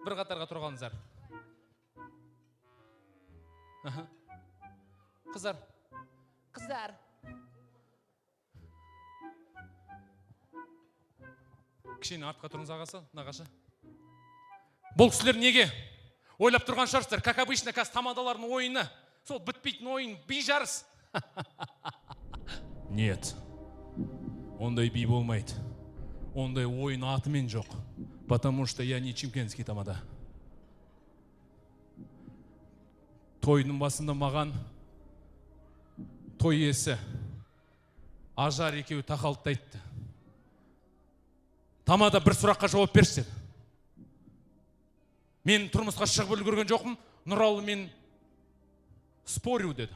Бір қатарға тұрғаныңыздар. Қыздар. Қыздар. Кішкене артқа тұрыңыз ағасы, нағашы. Бұл кісілер неге? Ойлап тұрған шығарсыздар, как обычно, қазір тамадалардың ойыны. Сол бітпейтін ойын, би жарыс. Нет. Ондай би болмайды. Ондай ойын атымен жоқ. Потому что я не чимкентский тамада. Тойдың басында маған той иесі Ажар екеуі тақалды айтты. Тамада бір сұраққа жауап берші деді. Мен тұрмысқа шығып үлгерген жоқпын, Нұралы мен спорю деді.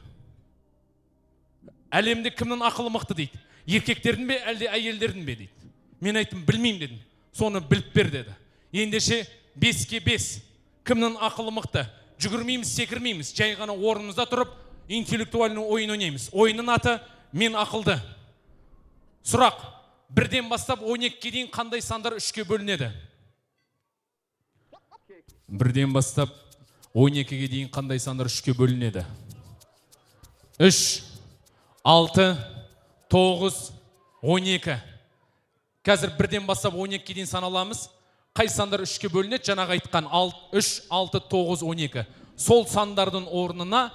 Әлемде кімнің ақылы мықты дейді. Еркектердің бе, әлде әйелдердің бе дейді. Мен айттым, білмеймін дедім. Соны біліп бер деді. Ендеше 5-ке 5. Кімнің ақылы мықты? Жүгірмейміз, секірмейміз. Жай ғана орнымызда тұрып, интеллектуальный ойын ойнаймыз. Ойынның аты мен ақылды. Сұрақ. 1-ден бастап 12-ге дейін қандай сандар 3-ке бөлінеді? 1-ден бастап 12-ге дейін қандай сандар 3-ке бөлінеді? 3, 6, 9, 12. Қазір 1-ден бастап 12-ге дейін саналамыз. Қай сандар 3-ке бөлінеді? Жаңағы айтқан 3, 6, 9, 12. Сол сандардың орнына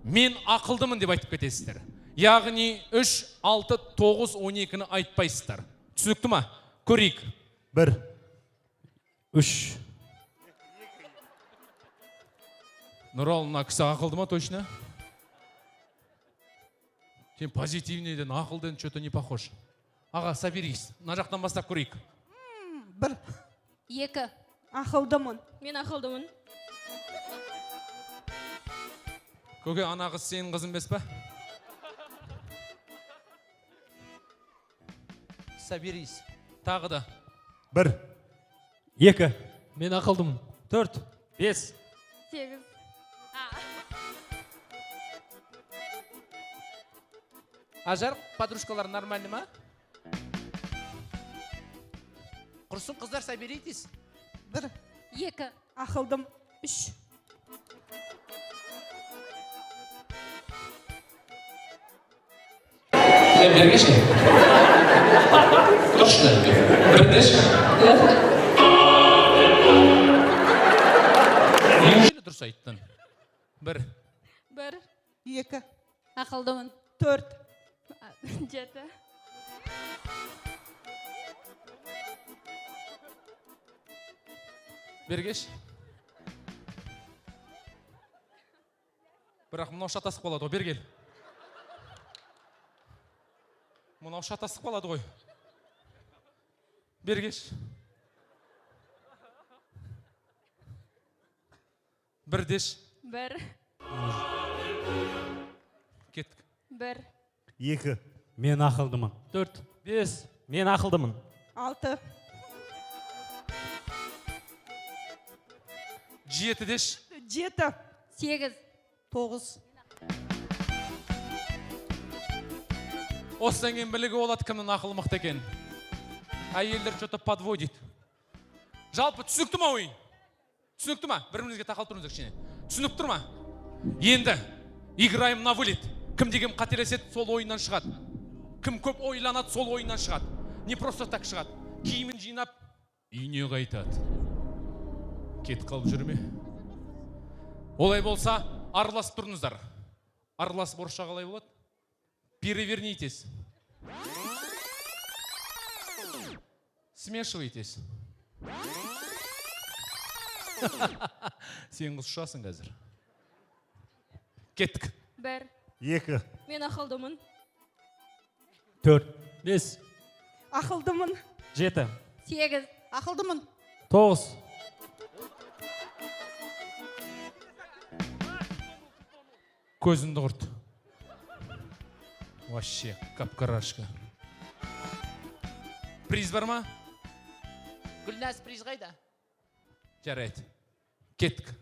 мен ақылдымын деп айтып кетесіздер. Яғни 3, 6, 9, 12-ні айтпайсыздар. Түсінікті ма? Көрейік. 1, 3. Нұралы, мына кісі ақылды ма точно? Сен позитивныйден, ақылден что-то не похож. Аға, соберись. Мына жақтан бастап көрейік. 1. 2. Ақылдымын. Мен ақылдымын. Көке, ана қыз сенің қызың емес пе? Соберись. Тағы да. 1. 2. Мен ақылдымын. 4. 5. 8. Ажар, подружкалар нормальный ма? Құрсын, қыздар, соберитесь. 1. 2. Ақылдым. 3. Сен бергеші. Тұршы. Бірдеші. Неужели дұрыс айттың? 1. 1. 2. Ақылдымын. 4. 7. Бергеш. Бірақ мынау шатасып қалады ғой, бергел. Мынау шатасып қалады ғой. Бергеш. Бірдеш. 1. Кеттік. 1. 2. Мен ақылдымын. 4. 5. Мен ақылдымын. 6. 7 деш. 7. 8. 9. Осыдан кейін білігі болады кімнің ақылы мықты екен. Әйелдер что-то подводит. Жалпы түсінікті ма ойын? Түсінікті ма? Бір-біріңізге тақалып тұрыңыздар кішкене. Түсініп тұр ма? Енді играем на вылет. Кім деген қателеседі, сол ойыннан шығады. Кім көп ойланады, сол ойыннан шығады. Не просто так шығады. Киімін жинап, үйіне қайтады. Кетіп қалып жүрме. Олай болса, араласып тұрыңыздар. Араласып орысша қалай болады? Перевернитесь. Смешивайтесь. Сен қыз ұшасың қазір. Кеттік. 1. 2. Мен ақылдымын. 4. 5. Ақылдымын. 7. 8. Ақылдымын. 9. Көзіңді құрт. Вообще, капкарашка. Приз бар ма? Гүлназ, приз қайда? Жарайды. Кеттік.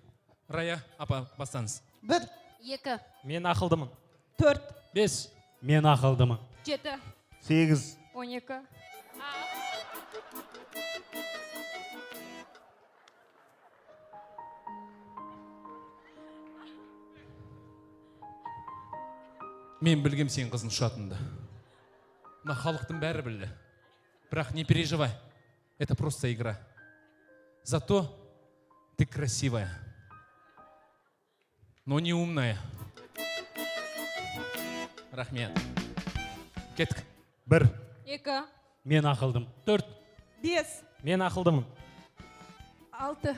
Рая, апа, бастаңыз. 1. 2. Мен ақылдымын. 4. 5. Мен ақылдымын. 7. 8. 12. Мен білгем сен қызын ұшатынды. Мына халықтың бәрі білді. Бірақ не переживай. Это просто игра. Зато ты красивая, но не умная. Рахмет. Кеттік. 1. 2. Мен ақылдым. 4. 5. Мен ақылдымын. 6.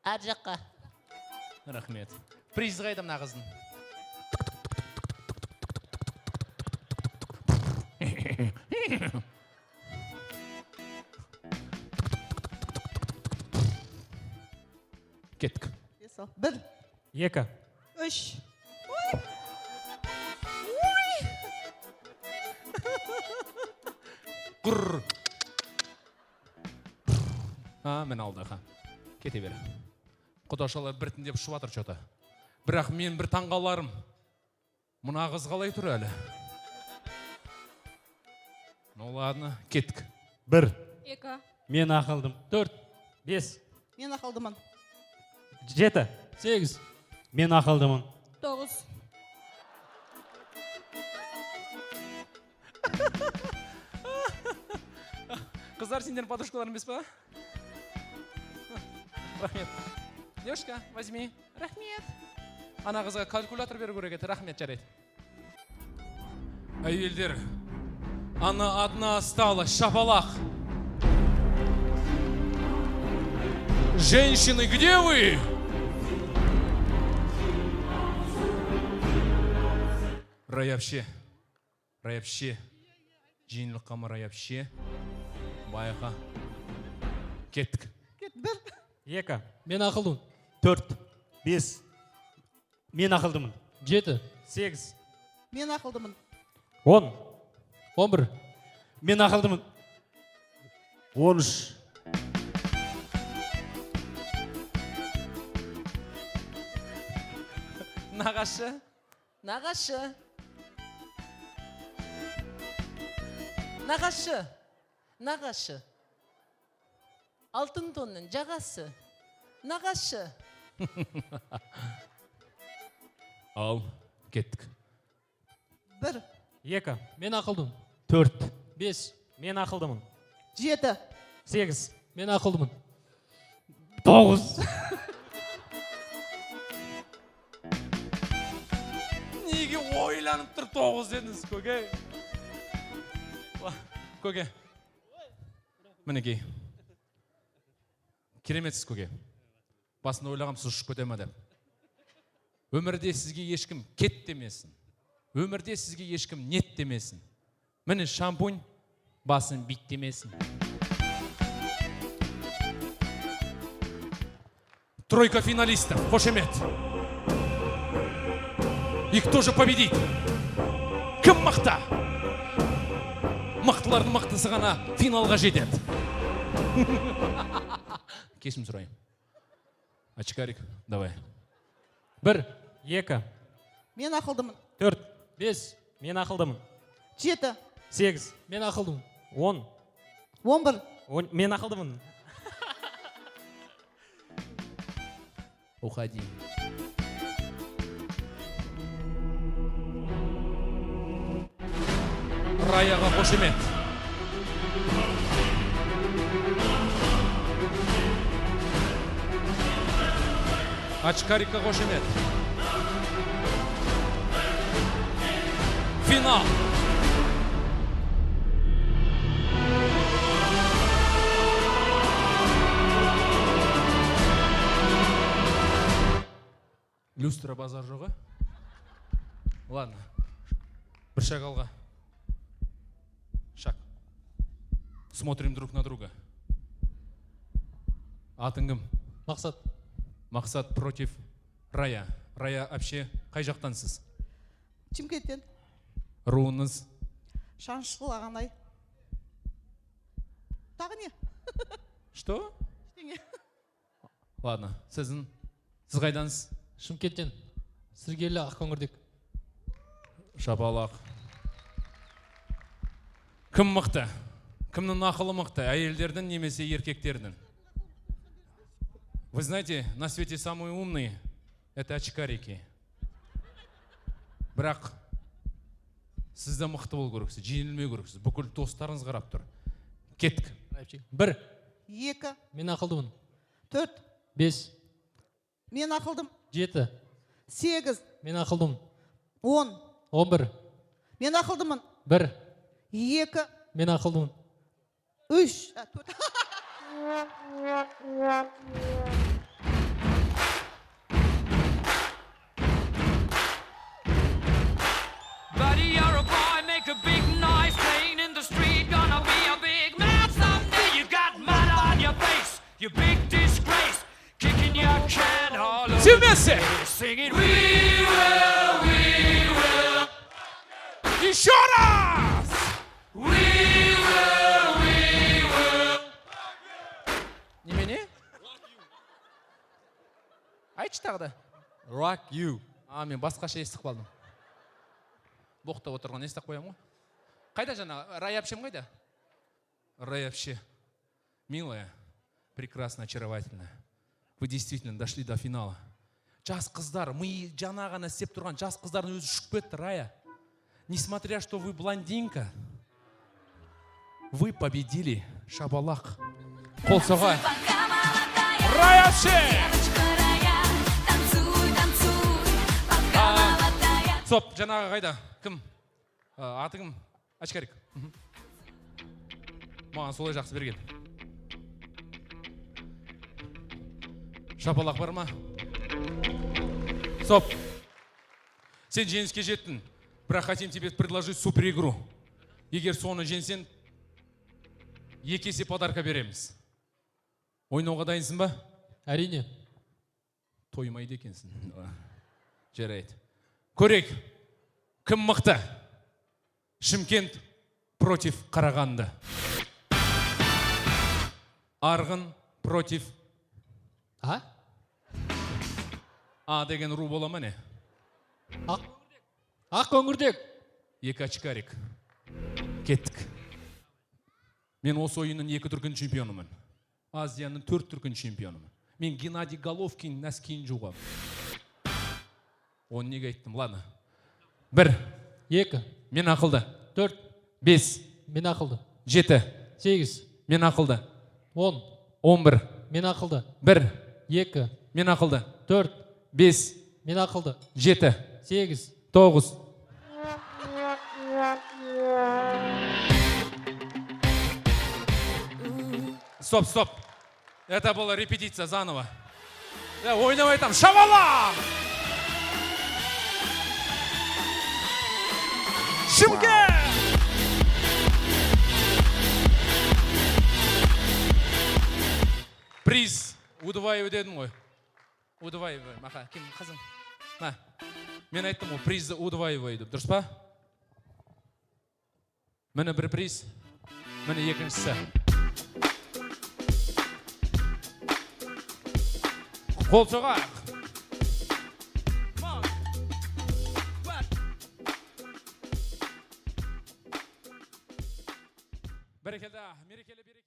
Ар жаққа. Рахмет. Приз қайда мына қыздың? Кеттік. 1. 2. 3. Құр. А, міне алды, аха. Кете бер. Құдашалар біртіндеп ұшып жатыр что-то. Бірақ мен бір таңғаларым. Мына қыз қалай тұр әлі? Ну ладно, кеттік. 1. 2. Мен ақылдым. 4. 5. Мен ақылдымын. 7. 8. Мен ақылдымын. 9. Қыздар, сендердің подружкаларың емес па? Рахмет. Девушка, возьми. Рахмет. Ана қызға калькулятор беру керек еді. Рахмет, жарайды. Әйелдер, она одна осталась. Шапалақ. Женщины, где вы? Раяпше. Раяпше. Жеңіл қамыр Раяпше. Байқа. Кеттік. 1. 2. Мен ақылдымын. 4. 5. Мен ақылдымын. 7. 8. Мен ақылдымын. 10. 11. Мен ақылдымын. 13. Нағашы. Нағашы. Нағашы. Нағашы. Алтын тонның жағасы. Нағашы. Ал, кеттік. 1. 2. Мен ақылдымын. 4. 5. Мен ақылдымын. 7. 8. Мен ақылдымын. 9. Неге ойланып тұр 9 дедіңіз, көке? Көке. Мінекей. Кереметсіз, көке. Басында ойлағам, сіз ұшып кете ме деп. Өмірде сізге ешкім кет демесін. Өмірде сізге ешкім нет демесін. Міне шампунь, басын бит демесін. Тройка финалистов. Қошемет. И кто же победит? Кім мықты? Мықтылардың мықтысы ғана финалға жетеді. Кешірім сұрайын. Очкарик, давай. 1. 2. Мен ақылдымын. 4. 5. Мен ақылдымын. 7. 8. Мен ақылдымын. 10. 11. Мен ақылдымын. Уходи. Раяға қошемет. Очкарикқа қошемет. Финал. Люстра базар жоқ, а? Ладно. Бір шаг алға. Шаг. Смотрим друг на друга. Атың кім? Мақсат. Мақсат против Рая. Рая әпше, қай жақтансыз? Шымкенттен. Руыңыз? Шаншқыл ағанай. Тағы не? Что? Ештеңе. Ладно, сіздің, сіз қайдансыз? Шымкенттен. Сіргелі Ақкөңірдек. Шапалақ. Кім мықты? Кімнің ақылы мықты? Әйелдердің немесе еркектердің? Вы знаете, на свете самые умные – это очкарики. Бірақ сіз де мықты болу керексіз, жеңілмеу керексіз. Бүкіл достарыңыз қарап тұр. Кеттік. 1. 2. Мен ақылдымын. 4. 5. Мен ақылдым. 7. 8. Мен ақылдымын. 10. 11. Мен ақылдымын. 1. 2. Мен ақылдымын. 3. 4. Buddy, you're a boy, make a big noise playing in the street. Gonna be a big man someday. You got mud on your face, you big disgrace. Kicking your can all over Все вместе! the place, singing, we will. Еще раз! We will, we will. Немене? Айтшы тағы да. Rock you. А, мен басқаша естіп қалдым. Боқтап отырған естіп қоямын ғой. Қайда жаңа? Рая әпшем қайда? Рая әпше. Милая, прекрасно, очаровательная. Вы действительно дошли до финала. Жас қыздар, мы жаңа ғана істеп тұрған жас қыздардың өзі ұшып кетті, Рая. Несмотря, что вы блондинка, вы победили Шабалақ. Қол соғайық. Рая әпше! Стоп, жаңағы қайда? Кім? Аты кім? Очкарик. Маған солай жақсы берген. Шапалақ бар ма? Стоп. Сен жеңіске жеттің. Бірақ хотим тебе предложить супер игру. Егер соны жеңсең, 2 есе подарка береміз. Ойнауға дайынсың ба? Әрине. Тоймайды екенсің. Жарайды. Көрейік. Кім мықты? Шымкент против Қарағанды. Арғын против А? А деген ру бола ма не? Ақ көңірдек. 2 очкарик. Кеттік. Мен осы ойынның 2 дүркін чемпионымын. Азияның 4 дүркін чемпионымын. Мен Геннадий Головкин носкиін жуғам. Оны неге айттым? Ладно. 1. 2. Мен ақылды. 4. 5. Мен ақылды. 7. 8. Мен ақылды. 10. 11. Мен ақылды. 1. 2. Мен ақылды. 4. 5. Мен ақылды. 7. 8. 9. Стоп, стоп. Это была репетиция заново. Ойнап айтам. Шабалақ! Шымкент! Приз удваивай дедім ғой. Удваивай. Маха, кім қызым? На. Мен айттым ғой, призді удваивай деп, дұрыс па? Міне бір приз, міне екіншісі. Қол соғайық. Бәрекелді.